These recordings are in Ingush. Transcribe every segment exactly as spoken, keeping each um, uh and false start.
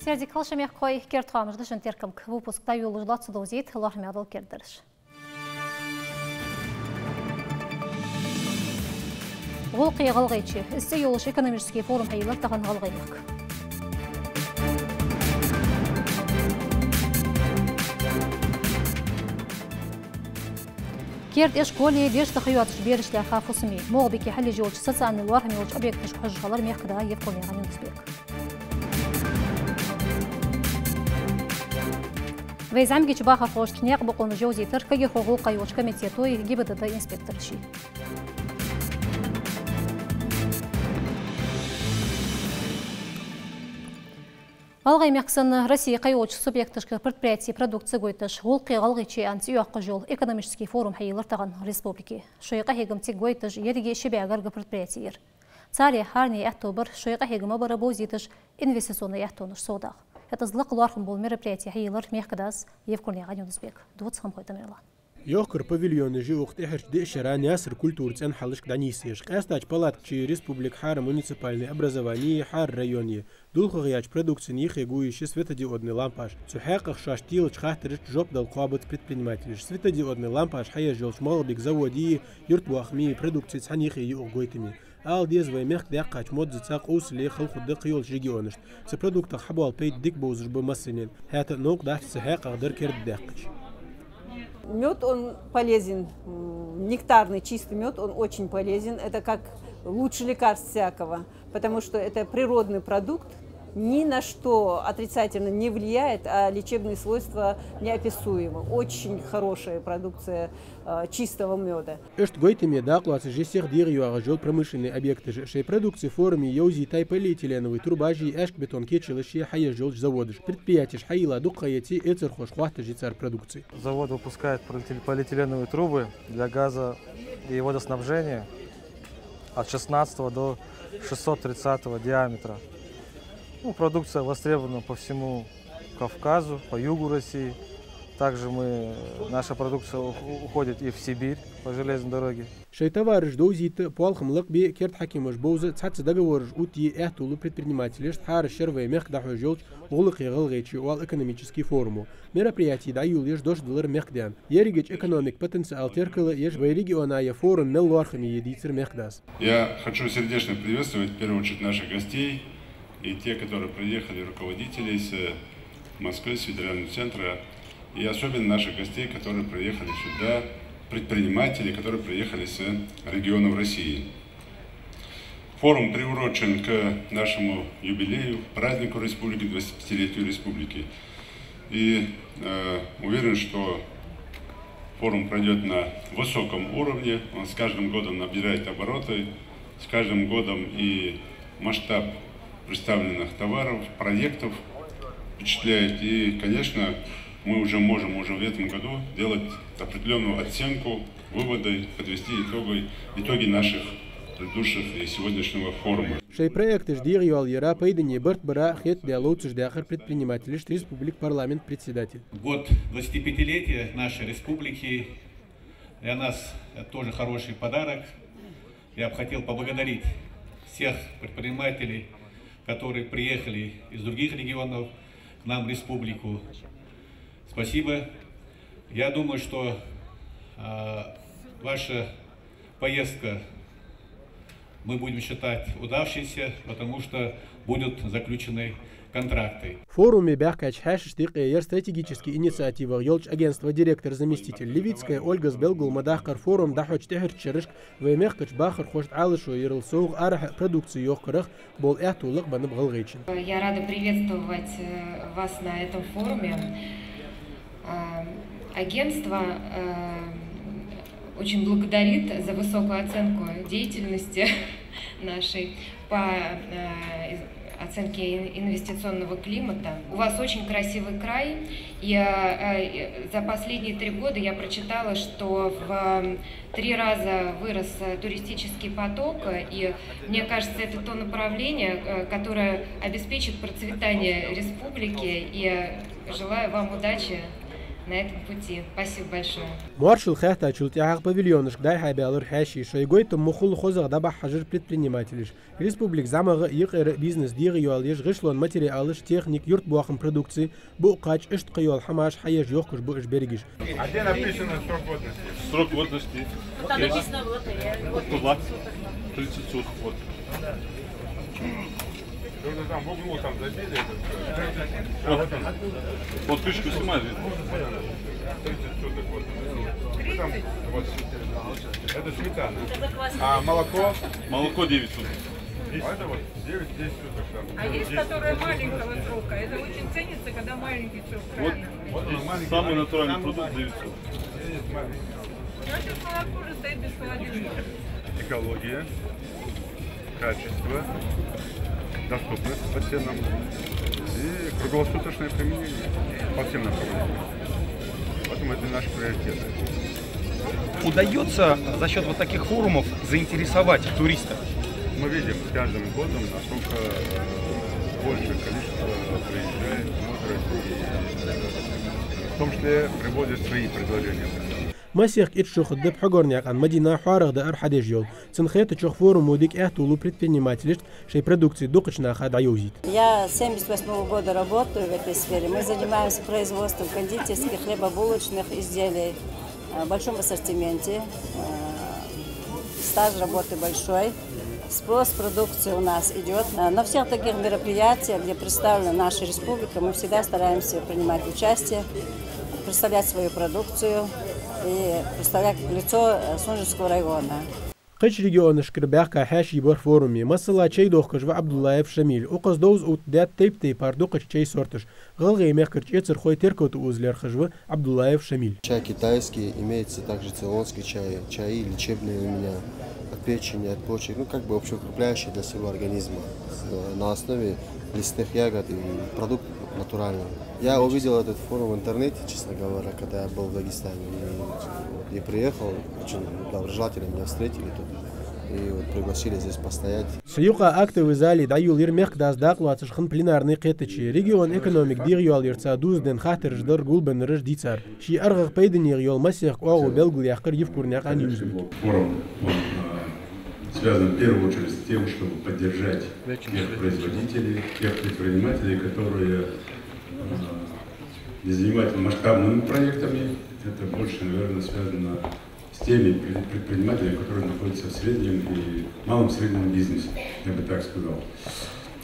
Деррига халкъа мехкахой, керда хоамаш да шун теркама. Выпуск дӀайолалуш лоацца довзийт лоархӀаме дола кердадараш. «ГӀулакхе ГӀалгӀайче». Из цӀи йолаш экономически форум хьайийллар тахан ГӀалгӀай мехка. Керда ишколе, дешаца ха йоацача берашта лаьрхӀа фусам. МагӀалбике хьалъеш йолча социальни лоархӀаме йолча объекташка хьожаш хилар мехкда Евкурнаькъан Юнус-Бек. Вай зӀамигача бахархошта наькъа бокъонаш йовзийтар кагирхой гӀулакха йолча комитето а, ГИБДД инспектораши. ГӀалгӀай мехка санна, Россе кхыйолча субъекташка предприятий продукци гойташ, «ГӀулакхе ГӀалгӀайче» аьнна цӀи йоаккхаш йола экономически форум хьайийллар тахан республике. Шоай къахьегам цига гойташ еррига ши бӀаь гаргга предприяти яр. Царех хӀаране аьттув бар шоай къахьегам бара бовзийташ инвестиционни аьттонаш совдаккха. ХӀаьта из лакха лоархӀам бола мероприяти хьайийллар мехкдас Евкурнаькъан Юнус-Бек. Дувц Хамхой Тамерлана. Йохкар павильонаш я укх тӀехьарча диъ шера Наьсара культура цӀенхьалашка дӀанийсъеш. Къаьстача палаткачи республика хӀара муниципальни образовани, хӀара райони. ДулхагӀъяьча продукцена юхе гу йиш я светодиодни лампаш. Цу хьакъехьа шоашта телача хаттарашта жоп дала кхоабац предпринимателаш. Светодиодни лампаш хьаеш йолча МагӀалбика заводи, юртбоахами продукци цхьан юхе юах гойтаме. Ала деза, вай мехка даьккхача модзаца къовсале хала хургда кхыйолча регионашта. Цу продуктах хьабоала пайда дика бовзаш ба массанена. ХӀаьта новкъа дац цу хьакъехьа дар кердадаьккхача. Мёд, он полезен, м, нектарный чистый мёд, он очень полезен. Это как лучший лекарств всякого, потому что это природный продукт, ни на что отрицательно не влияет, а лечебные свойства неописуемы. Очень хорошая продукция, э, чистого мёда. Иштта гойтаме дакъа лоацаш я сиха дегӀайоагӀаш йола промышленни объекташ а. Шоай продукци форуме йовзийтай полиэтиленови трубаши аьшка бетон кечалаши хьаеш йолча заводаш. Предприятеш хьайийлла дукха ха яций, эцархоша хоатташ я цар продукци. Завод выпускает полиэтил-, полиэтиленовые трубы для газа и водоснабжения от шестнадцатого до шестьсот тридцатого диаметра. Ну, продукция востребована по всему Кавказу, по югу России. Также мы, наша продукция у-, уходит и в Сибирь по железной дороге. Шоай товараш довзийта, поалхам лакхбе, керда хьакимаша бовза, цхьацца договораш оттае аьттув лу предпринимателашта хӀара шера вай мехка дӀахьош йолча «ГӀулакхе ГӀалгӀайче» оала экономически форумо. Мероприяти дӀайолаеш дош далар мехкдаьна. Ерригача экономика потенциал теркалъеш вай региона я форум мел лоархӀаме я дийцар мехкдас. Я хочу сердечно приветствовать в первую очередь наших гостей и те, которые приехали, руководители из, э, Москвы, с федерального центра, и особенно наших гостей, которые приехали сюда, предприниматели, которые приехали с регионов России. Форум приурочен к нашему юбилею, празднику республики, двадцатипятилетию республики. И, э, уверен, что форум пройдёт на высоком уровне, он с каждым годом набирает обороты, с каждым годом и масштаб представленных товаров, проектов впечатляет. И, конечно, мы уже можем уже в этом году делать определённую оценку, выводы, подвести итоги, итоги наших предыдущих и сегодняшнего форума. Шоай проекташ дегӀайоалаяра, пайдане барт бара хетадаь ловцаш даьккхар предпринимателашта республика парламента председатель. Год двадцатипятилетия нашей республики для нас это тоже хороший подарок. Я бы хотел поблагодарить всех предпринимателей, которые приехали из других регионов к нам в республику. Спасибо. Я думаю, что, а, ваша поездка мы будем считать удавшейся, потому что будут заключены контракты. Форуме баьхкача хьаьшашта юкъе яр стратегически инициативах йолча агентства директора заместитель. Левицкая Ольгас белгал ма даккхара, форум дӀахьоча тӀехьарча шерашка вай мехкарча бахархошта Ӏалашо ярал совгӀа арахьа продукци йохкарах бола аьттув лакхбеннаб ГӀалгӀайчен. Я рада приветствовать, э, вас на этом форуме. А, агентство, э, очень благодарит за высокую оценку деятельности нашей по, э, из-, оценке ин-, инвестиционного климата. У вас очень красивый край. И, э, э, за последние три года я прочитала, что в, э, три раза вырос, э, туристический поток, э, и мне кажется, это то направление, э, которое обеспечит процветание республики, и, э, желаю вам удачи На этом пути. Спасибо большое. Моаршал хаьттачул тӀехьагӀа павильонашка дӀай-хьай баьлар хьаьший. Шоай гойтам мухула хозагӀа дӀабахьа хьажар предпринимателаш. Республика зӀамагӀа а, юкъера а бизнес дегӀайоалаеш, гӀишлон материалаш, техника, юртбоахама продукци, букъ кхача, иштта кхыйола хӀамаш хьаеш йохкаш ба уж берригаш. А где написано срок годности? Срок годности. Там написано вот, э, вот. Куда? Тридцать суток, вот. Что-то там в углу там забили, это всё. А вот он. Вот крышку снимай, видно. Тридцать суток, вот. Там, вот. Это сметана. А молоко? Молоко девять суток. А это вот девять, десять суток там. А есть, которая маленького срока. Это очень ценится, когда маленький срок. Вот, правильно. Вот здесь самый натуральный продукт девять суток. Здесь маленький. Значит, молоко уже стоит без холодильника. Экология, качество, доступность по ценам и круглосуточное применение по всем направлениям. Поэтому это наши приоритеты. Удаётся за счёт вот таких форумов заинтересовать туристов? Мы видим с каждым годом, насколько, э, большее количество приезжает, смотрит и, э, в том числе приводит свои предложения. Масех итт шу хадда Пхьугорнаькъан Мадина хьоаргӀдаар хьадеш йола. Цун хетачох, форумо дика аьттув лу предпринимателашта шоай продукци дукхача наха дӀайовзийта. Я с семьдесят восьмого года работаю в этой сфере. Мы занимаемся производством кондитерских, хлебобулочных изделий, э, в большом ассортименте. Э, стаж работы большой. Спрос продукции у нас идёт. Э, на всех таких мероприятиях, где представлена наша республика, мы всегда стараемся принимать участие, представлять свою продукцию и представлять как лицо, э, Сунженского района. Кхыча регионашкара баьхка хьаьший бар форуме. Масала, чай дохкаш ва Ӏабдуллаев Шамиль. Укхаза довза оттадаьд тайп-тайпара дукхача чай сорташ. ГӀалгӀай мехкара чӀецар хой Теркота Уза лерхӀаш ва Ӏабдуллаев Шамиль. Чай китайский, имеется также цейлонский чай, чаи лечебные у меня, от печени, от почек, ну, как бы общеукрепляющие для всего организма. Э, на основе лесных ягод и продукт натуральный. Я увидел этот форум в интернете, честно говоря, когда я был в Дагестане. И, вот, и приехал, очень доброжелательно меня встретили тут. И вот пригласили здесь постоять. Цу юкъа актови зале дӀайолалуш яр мехкдас дакъа лоацаш хинна пленарни кхетаче. Региона экономика дегӀайоалаярца дувзаденна хаттараш дар гулбеннараш дийцар. Ший аргӀагӀа пайданегӀа йола масех оагӀув белгалъяьккхар Евкурнаькъан Юзмит. Форум, он, а, связан в первую очередь с тем, чтобы поддержать тех производителей, тех предпринимателей, которые, а, не занимаются масштабными проектами. Это больше, наверное, связано с теми пред-, предпринимателями, которые находятся в среднем и малом среднем бизнесе, я бы так сказал.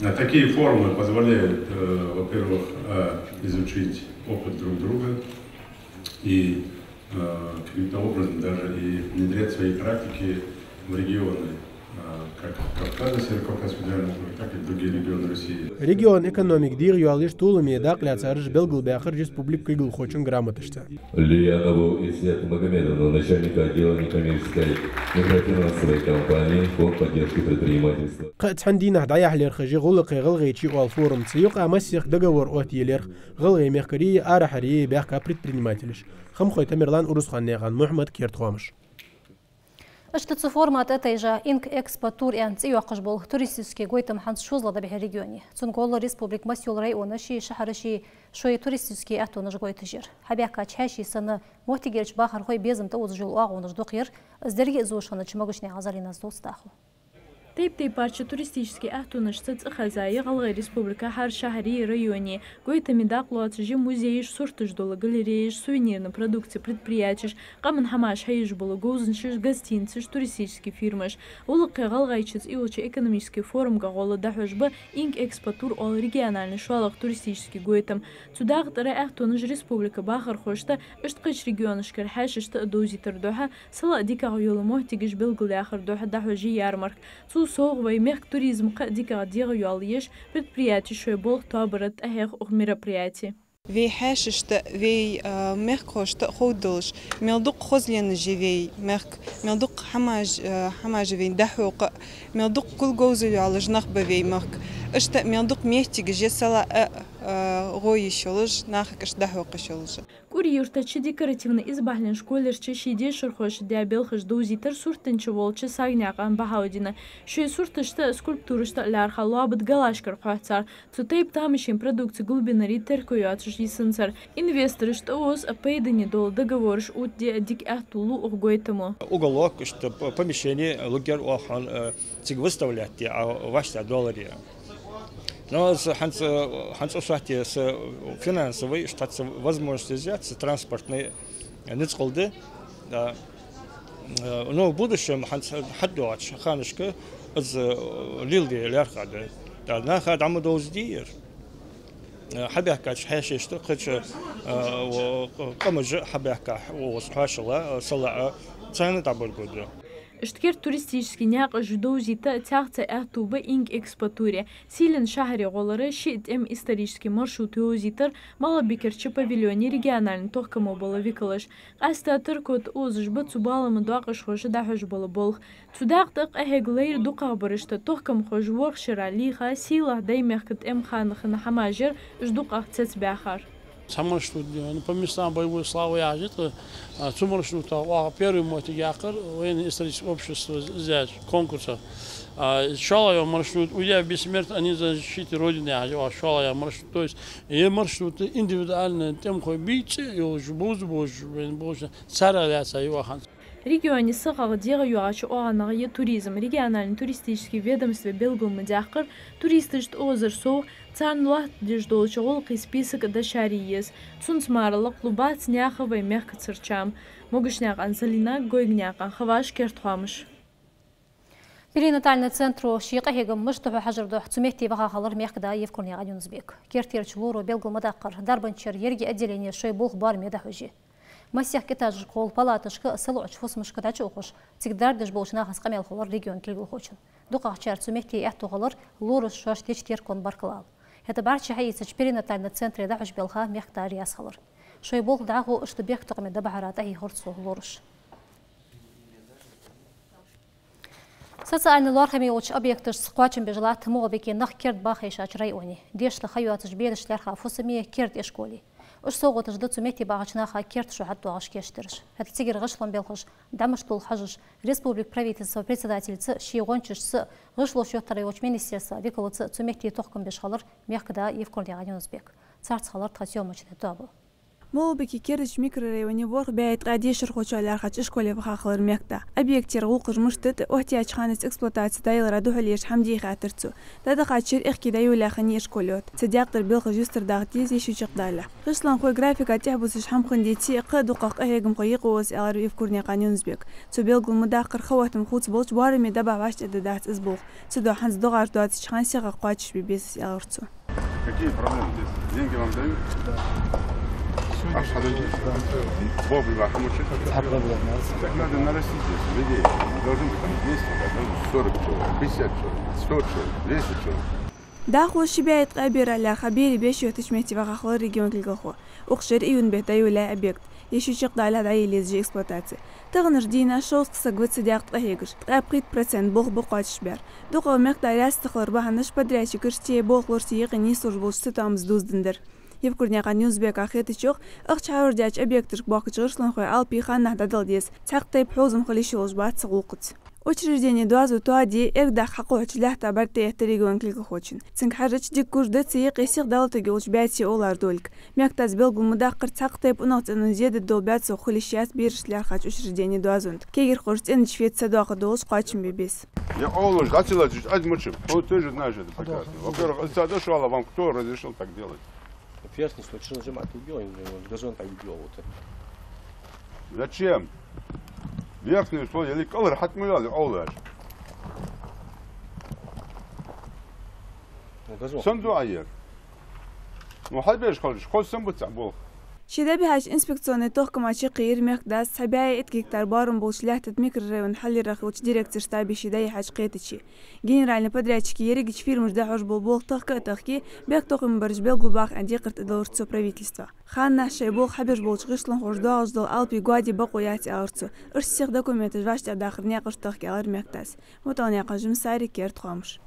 А такие форумы позволяют, э, во-первых, э, изучить опыт друг друга и, э, каким-то образом даже и внедрять свои практики в регионы, э, как Кавказа, Северо-Кавказского федерального округа, так и в другие регионы России. Региона экономика дегӀайоалаеш толаме дакъа лаьцараш белгалбаьхар республика кулгалхочун грамоташца. Лиянову Исет Магомедовну, начальника отдела некоммерческой микрофинансовой компании Фонд поддержки предпринимательства. Кхы а цхьан дийнахьа дӀаяхьа лерхӀаш я «ГӀулакхи ГӀалгӀайче» оала форум. Цу юкъа масех договор оттае лерхӀ ГӀалгӀай мехкарий а, арахьарий а баьхка предпринимателаш. Хамхой Тамерлан, Урусханнаькъан Мухьмад, «Керда хоамаш». Иштта цу форума тӀатайжа «Инк Экспо Тур» аьнна цӀи йоаккхаш бола туристически гойтам хӀанз шозлагӀа дӀабихьар регионе. Цунга гӀолла республика массайола районаши шахьараши шоай туристически аьттонаш гойташ яр. Хьабаьхкача хьаьший санна, моттигерча бахархой безам тӀаозаш йола оагӀонаш дукха яр, из деррига а зувш хиннача Могушнаькъан Заринас дувц дӀахо. Тайп-тайпарча туристически аьттонашца цӀихеза я ГӀалгӀай Республика хӀара шахьаре, районе. Гойтаме дакъа лоацаш я музейш, сурташ дола галерейш, сувенирни продукци предприятеш, къаман хӀамаш хьаеш бола говзанчаш, гостиницаш, туристически фирмаш. «ГӀулакхи ГӀалгӀайче» цӀи йолча экономически форумга гӀолла дӀахьош ба «Инк Экспо Тур» оала региональни шоллагӀа туристически гойтам. Цу дакъа тӀара аьттонаш республика бахархошта, иштта кхыча регионашкара хьаьшашта а довзийтар духьа, села а дикагӀа йола моттигаш белгалъяхар духьа дӀахьош я ярмарка. Цул совгӀа вай мехка туризм кхы а дикагӀа дегӀайоалаеш, предприятеш шоай болх тоабара тӀахьех укх мероприяте. Вай хьаьшашта, вай, а, мехкахошта а ховргдолаш, мел дукха хозленаш я вай мехка, мел дукха хӀамаш, а, хӀамаш я вайна дӀахьокха, мел дукха кулг говза йоалаш нах ба вай мехка. Иштта мел дукха моттигаш я салаӀа, э, гӀо йиш йолаш, нахага иштта дӀахьокха йиш йолаш. КӀури-Юртарча декоративни исбахьален школерча ший дешархоша даь белхаш довзийтар суртанча волча Сагнаькъан Бахьаудина. Шоай сурташта а, скульптурашта а лаьрхӀа лоабаь галашкара хьоац цар. Цу тайпа тамашийна продукци гулбеннарий терко йоацаш йисанзар. Инвесторашта тӀаоза а, пайдане дола договораш оттаде а дика аьттув лу укх гойтамо. Уголок, иштта п-, помещение лургьяр оаха хьона, э, цига выставлять де, а вӀаштӀехьадаларе. Но с-, хӀанз, хӀанз цу сахьте са финансовый, иштта цхьацца возможносташ яц, са транспортный низ кӀалда. Да. Э, но в будущем хӀанз хьатӀадоагӀача ханашка из, э, леладе лаьрхӀа да. Да, наха дӀа ма довзадий ер. Э, хьабаьхкача хьаьшашта кхыча, э, о, къамаша хьабаьхка, о, хьоашалгӀа, э, салаӀа, царна дӀабаргба да. Иштта керда туристически наькъаш довзийта цхьацца аьттув ба Инг Экспо туре. Сийлен шахьаре гӀолла шиъ тӀема исторически маршрут йовзийтар МагӀалбикерча павильоне региональни тохкамо бола викалаш. Къаьстта терко тӀаозаш ба цу балама доакъашхоша дӀахьош бола болх. Цу дакъа тӀа къахьега лайра дукхагӀбарашта, тохкамхоша ворхӀ шера лийха, сийлахь Даймехка тӀема хана хинна хӀамаш яр уж дукхагӀа цецбаьхар. Цхьа маршрут, ну, по местам боевой славы яхаш я, а, цу маршрута оаха первый моттиг яьккхар военно-историческое общество из яьча конкурса. А шоллагӀа йола маршрут, уйдя в бессмертие, они за защиту Родины яхаш я оаха шоллагӀа йола маршрут. То есть, ер маршрут индивидуально тӀемахой бийца йолаш, бовза болаш, вайна болаш, царех лаьца я оаха. Регионе сахагӀа дегӀайоагӀача оагӀонех я туризм. Региональни туристически ведомстве белгал ма даьккхара, туристашта тӀаозар совгӀа, царна лоаттадеш долча гӀулакхий список дӀашаре еза. Цунца мара лакхлу бац наьха вай мехкацара чам. Могушнаькъан Залина, Гойгнаькъан Хаваж, «Керда хоамаш». Перинатальни центро ший къахьегам мишта да хьажар духьа цу метте ваха хилар мехкда Евкурнаькъан Юнус-Бек. Кертерча лоро белгал ма даккхара, дарбанчара еррига отделене шоай болх боараме дӀахьош я. Масех этажашка хул палаташка а салоӀача фусамашка дӀачуухаш, цига дарба деш болча нахаца къамаьл хулар региона кулгалхочун. ДукхагӀчар цу метте аьттув хилар лораш шоашта деча теркон баркал ала. ХӀаьта бӀарчча хьаийцача перинатальни центре дӀахьош белха мехкда раьза хилар. Шоай болх дӀахо иштта бехктокхаме дӀабахьара тӀахьийхар цо лораш. Социальни лоархӀаме йолча объекташца кхоачам беш латт МагӀалбике нах керда баха йиш йолча районе. Дешала ха йоацаш бераш лаьрхӀа фусаме, керда ишколе. Уж совгӀаташ да цу метте бахача наха керда шу хьатӀадоагӀаш кийчдераш. ХӀаьта цигара гӀишлон белхаш дӀа мишта лу хьожаш, республика правительства председательца, ший гӀончашца, гӀишлош йоттара йолча министерства викалца цу метте тохкам беш хилар мехкда Евкурнаькъан Юнус-Бек. Царца хилар тха съёмочни тоаба. МагӀалбике кердача микрорайоне ворхӀ бӀаь ткъаь дешархочоа лаьрхӀача ишколе ваха хилар мехкда. Объектера гӀулакхаш мишта да, оттаяьча ханашца эксплуатаце дӀаялара духьале еш хӀама дийхад цо. ДӀадахача шера аьхки дӀайолаяь хиннай ишкол йотта. Цу даькъ тӀара белхаш юстардаккха деза йиш йолча чакхдалалехь. ГӀишлонхой графика тӀехьабусаш хӀама хинна деце а, кхы а дукхагӀа къахьегамхой юкъеоза, аьлар Евкурнаькъан Юнус-Бека. Цо белгал ма даккхара, ха-хӀоттам хувцабелча боараме дӀабахьа вӀаштӀехьадаргдац из болх. Цудухьа хӀанз доагӀаш доацача хана сихагӀа кхоачашбе беза из, аьлар цо. Какие проблемы здесь? Деньги вам дают? Да. Ах, подожди. Да. Бог бы вам помог. Цхьа проблема. Так надо нарастить здесь людей. Не должно быть там двести, а должно быть сорок человек, пятьдесят человек, сто человек, двести человек. ДӀахо ши бӀаь ткъаь бераш лаьрхӀа берий беш йоттача метте ваха хилар региона кулгалхо. Укх шера июнь бетта дӀайолаяьй объект. Йиш йолча чакхдалалехь дӀаяле еза из эксплуатаце. Таханарча дийнахьа шовзткъа саг ва цу даькъ тӀа къахьегаш, ткъаь пхийтта процент болх ба кхоачашбаьр. ДукхагӀа мехкда раьза ца хилара бахьанаш подрядчикашцеи болхлошцеи юкъе нийслуш болча цатоамаца дувзаденна дар. Евкурнаькъан Юнус-Бека хетачох, ахча хьавардаьча объекташка боахкача гӀишлонхой алапий ханнахьа дӀадала деза, цхьаккха тайпа хьовзам хила йиш йолаш бац цу гӀулакхаца. Учреждене доазув тоаде, эргадаккха хьакхухьача лаьтта барт тӀаэтта региона кулгалхочун. Цунга хьежача, дика гуш да цу юкъе сиха дӀалатаргйолча баьций овлар долга. Мехкдас белгал ма даккхара, цхьаккха тайпа унахцӀенон зе дергдола баьцовгӀа хила йиш яц берашта лаьрхӀача учреждене доазонта. Кагирхоша цӀенача феца садоаккхаргдолаш кхоачам бе беза. Я овлаш дӀацӀилла чуш аз мучим. Он тоже знаешь это прекрасно. Во-первых, из цӀа дошла, вам кто разрешил так делать? Верхний слой, что нажимать, убил, он газон так убил, вот это. Зачем? Верхний слой, или кӀалхара хьатӀа ма йоалий овлаш. Ну, газон. Сенна ду Ӏа ер? Ну, хьабеш хилча, хоза сенна бац Ӏа болх? Ше дӀабихьача инспекционни тохкама чакхъяьлар мехкдас цхьа бӀаь итт гектар боарам болча лаьтта тӀа микрорайона хьалъярах йолча дирекцера штабе ше дӀаяхьача кхетаче. Генеральни подрядчике ерригача фирмаша дӀахьош бола болх тахка а тахке, бехктокхаме бараш белгалбаха аьнна декхар тӀадалар цо правительства. Ханнахьа шоай болх хьабеш болча гӀишлонхошта доагӀаш дола алапий гоаде бокъо яц, аьлар цо. Иштта сиха документаш вӀаштӀехьадахар наькъаш тахка, аьлар мехкдас. МутӀалнаькъан Жансари, «Керда хоамаш».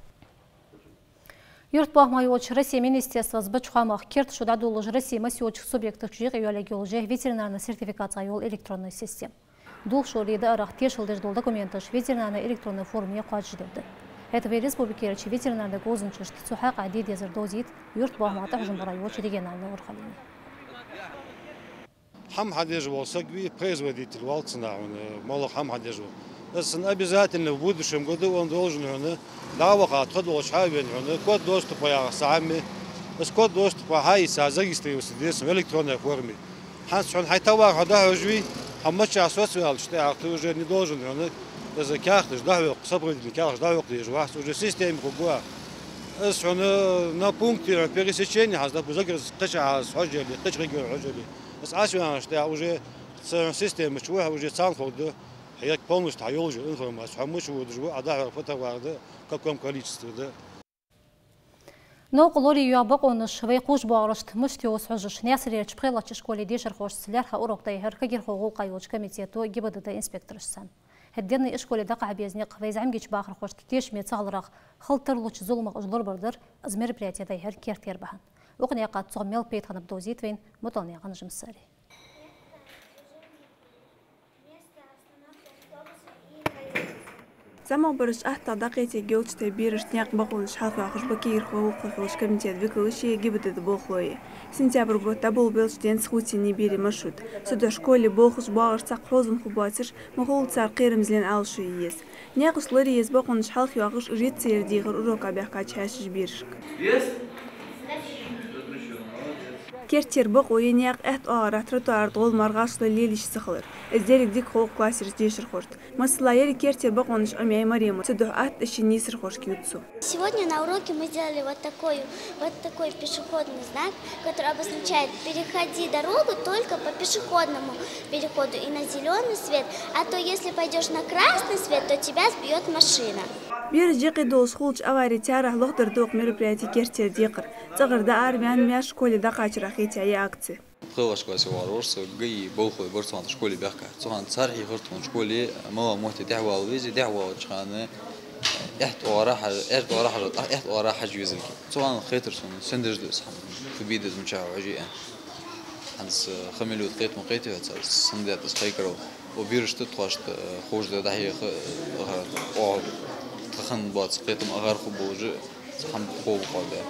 Юртбоахама йолча Россе министерствос беча хоамах, керда шу дӀадолалуш Россе массайолча субъекташка юкъейоалаергйолаш я ветеринарни сертификаци йола электронни система. Долча шера даарах тешал деш дола документаш ветеринарни электронни форме кхоачашдергда. ХӀаьта вай республикерча ветеринарни говзанчашта цу хьакъехьа де дезар довзийт юртбоахама тӀахьожам бара йолча региональни урхалле. ХӀама хьадеш вола саг вий, производитель валлалца хьона, моллагӀа хӀама хьадеш вола. Из цунна обязательно в будущем году он должен хьона дӀа а ваха, тхо долча хьа а вена хьона, код доступа яха са хӀама. Из код доступа хьаийца, зарегистрироваться деза в электронной форме. ХӀанз хьона хьай товар хьо дӀахьош вий, хьо мичахьа соцаваьлча тӀехьагӀа, ты уже не должен хьона из каьхаташ дӀахьокха, сопроводительни каьхаташ дӀахьокха дезаш вац, уже системе хургва. Из хьона на пункте хьона пересечения хьа, допустим, загрузка кхычахьа хьожале, кхыча региона хьожале. Из Ӏосваьннача тӀехьагӀа уже цу система чу вахь уже царна хургда хьона полностью хьа йолаш йола информаци, хьо мича водаш ва, Ӏа дӀахьор фу товар да, в каком количестве да. Новкъа лорае йоагӀа бокъонаш вай кхувш боагӀарашта мишта йовз хьожаш, Наьсарерча пхелагӀча школе дешархошца лаьрххӀа урок дӀайихьар кагирхой гӀулакхаш йолча комитето ГИБДД инспекторашца цхьана. ХӀаьта денна школе дӀакхахьа беза никъ вай зӀамигача бахархошта тешаме ца хиларах, хила тарлуча зуламах уж лорабар дар, из мероприяти дӀайихьар керттера бахьан. Укх наькъа цох мел пайда хиннаб довзийт вайна Муталнаькъан Жамсари. ЗӀамагӀбараш аттагӀа дӀакхетаргйолча тайпара берашта наькъа бокъонаш хьалхайоахаш ба кагирхой гӀулакхаш йолча комитета викалаши ГИБДД болхлоши. Сентябрь бутт дӀаболабелча денз хувцаеннай берий маршрут. Цудухьа школе болхаш боагӀаш цхьаккха хьовзам хургбоацаш, ма хулла цар кхерамза лаьна Ӏалашо е еза. Наькъаш лорае еза бокъонаш хьалхайоахаш, реццаяр дехар урока баьхкача хьаьшашта берашка. Керттера бокъо я наькъа аьтта оагӀорахьа тротуара тӀа гӀолла мара гӀаш лелаеш ца хилар. Из деррига дика хов укх классерча дешархошта. Масала, еррига керттера бокъонаш Ӏомаяьй Марема, цудухьа атта ишин нийсархошка ювц цо. Сегодня на уроке мы сделали вот такой, вот такой пешеходный знак, который обозначает: переходи дорогу только по пешеходному переходу и на зелёный свет, а то если пойдёшь на красный свет, то тебя сбьёт машина. Бераш юкъе долаш хулача аваре терахь лохдар да укх мероприяте керттера декхар. ЦӀагӀара даар ваьнна маьрша школе дӀакхачарах хетаяь я акци. ПхелагӀча классе вар ворхӀ саг, ГАИ болхлой бар цу хана школе баьхка. Цу хана цар хьехар тхона школе, мала мотте дехьавала веза, дехьавалача хана аьтта оагӀорахьа, аьтта оагӀорахьа, аьтта оагӀорахьа хьажа везалга. Цу хана хетар сона, сендерж да из хӀама, фу бе деза мичахьа хьожа а. ХӀанз, э, ха мел йода кхетам кхетий хьо цар, сенна даьд из кхайкарал. О, берашта, тхоашта, э, ховш да дӀахьеха, э, оаха, тха хинна боаца кхетам агӀар хургболаш, цхьа хӀама хов кхоабе.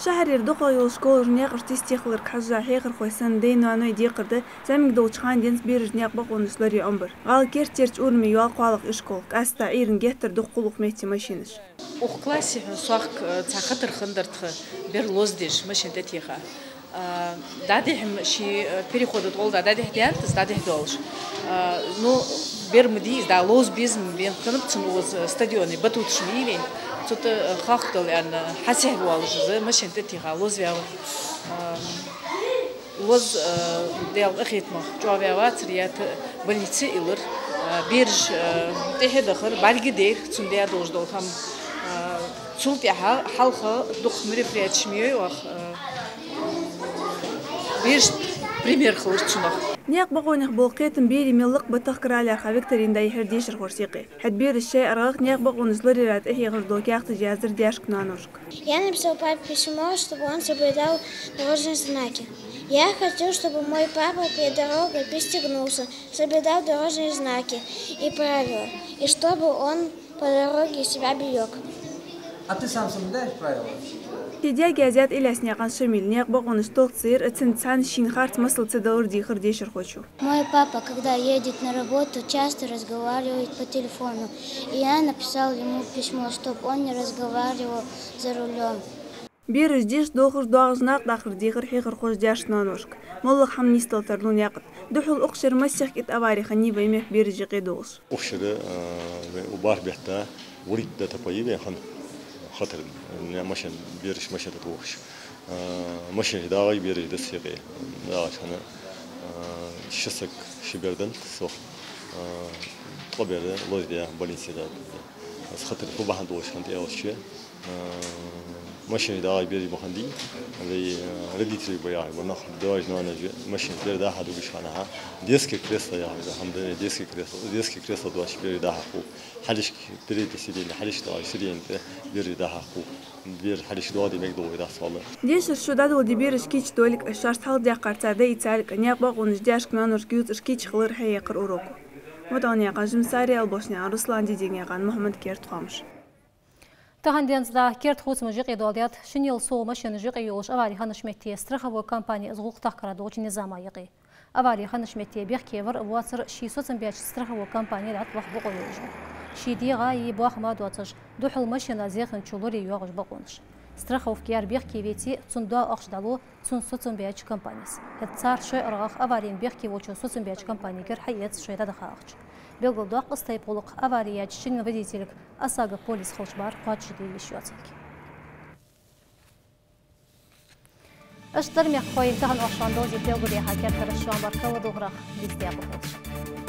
Шахьарера дукхагӀа йола школаш наькъашта йисте хиларга хьежжа, хьехархой санна, даьй-ноаной декхар да зӀамига долча хана денз берашта наькъа бокъонаш лорае Ӏомабар. ГӀала керттерча ураме йола кхоалагӀа ишкол, къаьстта Ӏуйранна геттара дукха хул укх метте машинаш. Укх классе хьона сох, э, цхьа хатар хиннадар тха, бер лозадеш, машин тӀатеха. А, дӀадехьа-м ший, э, перехода тӀа гӀолла дӀадехьа даьннад из, дӀадехьа доалаш. А, ну, бер ма дий из, дӀа ловза безам бен хиннаб цун укхаза, э, стадионе батуташ ма йий вайна. Цу тӀа, э, хахкадала аьнна, хьасехьа воалаш из, машин тӀатеха лозаваьв. А, лоза, э, Даьла къахетамах чӀоагӀа ваь вацар, ята больнице а йиллар, э, бераш, э, тӀехьа дахар, бӀарга дайра цунна даь долаш дола хӀама. Э, цул тӀехьа хьалха дукха мероприятеш ма йой оаха, э, берашта пример хилар цунах. Наькъа бокъонех бола кхетам берий мел лакха ба тахкара лаьрхӀа викторина дӀайихьар дешархошта юкъе. ХӀаьта бераша шоай аргӀагӀа наькъа бокъонаш лораяра тӀахьехаш дола каьхаташ яздир даьшка ноаношка. Я написал папе письмо, чтобы он соблюдал дорожные знаки. Я хочу, чтобы мой папа перед дорогой пристегнулся, соблюдал дорожные знаки и правила, и чтобы он по дороге себя берёг. А ты сам соблюдаешь правила? Ший даь яздаьд Ильяснаькъан Шамиля. Наькъа бокъонаш толхаца яр, цунца цхьана шийна харц масал ца далар дийхар дешархочо. Мой папа, когда едет на работу, часто разговаривает по телефону, и я написал ему письмо, чтоб он не разговаривал за рулём. Бераш деша, долхаш, доагӀаш накъадаккхар дехар хьехархоша даьшка-ноаношка. МоллагӀа хӀама нийсдала тарлу наькъа тӀа. Духхьал укх шера масех кӀита авари хиннай вай мехка бераш юкъе долаш. Укх шера, а, вай укх бархӀ бетта вурийтта ДТП йий вайна хинна. Хатар, э, машен, бераш машен тӀа тохаш. А, машенаш дагӀаш, бераш дас юкъе дагӀаш хинна. А, ши саг, ши бер деннад сох. А, ткъо бер лозадаь, больнице даьд. Из хатар фу бахьан долаш хиннад аьлча, Э, машина дагӀа бераш баханди, вай, э, родителаш ба яхаш ба нах, даьш-ноанош машина бераш даха дугаш хана, детское кресло яхаш да, хӀама да, детское кресло, детское кресло доацаш бераш даха хул. Хьалхашка переднее сиденье, хьалхашка доагӀача сиденье тӀа бераш даха хул. Бераш хьалхашка доагӀа де мегаш да вай дас валла. Дешара шу дӀадоладе бераш кийча долга, шоашта хьалхадаьккхар цар дайцарга, наькъа бокъонаш даьшка-ноаношка ювцаш кийча хилар хьаекхар уроко. МутӀахьнаькъан Жимсари, Албошнаькъан Руслан, Дидинаькъан Мухьмад, «Керда хоамаш». Тахан денз дӀа керда хувцамаш юкъе доаладаьд шиннел совгӀа машинаш юкъе йолаш авари хиннача метте страховой компане из гӀулакх тахкара долча низама юкъе. Авари хиннача метте бехке вар воацар ший соцам баьча страховой компане дӀатӀаваха бокъо йолаш ва. Ший дегӀа е бахама доацаш, духхьал машина зеханчо лорае йоагӀаш бокъонаш. Страховка яр бехке веце, цун доа ахча дӀалу цун соцам баьча компанес. ХӀаьта цар шоай аргӀагӀа аварена бехке волчо соцам баьча компанегара хьаэц шоай дӀадаха ахча. Белгалдоаккх, из тайпа гӀулакх авари яьча шинне водителага ОСАГО полис хилча бара кхоачашде йиш йоацилга. Иштта дар, мехкахой, тахан оаха шоана довзийта белгалдаьха керттера шоана баркал, дукха ха дийца декъала долда шо.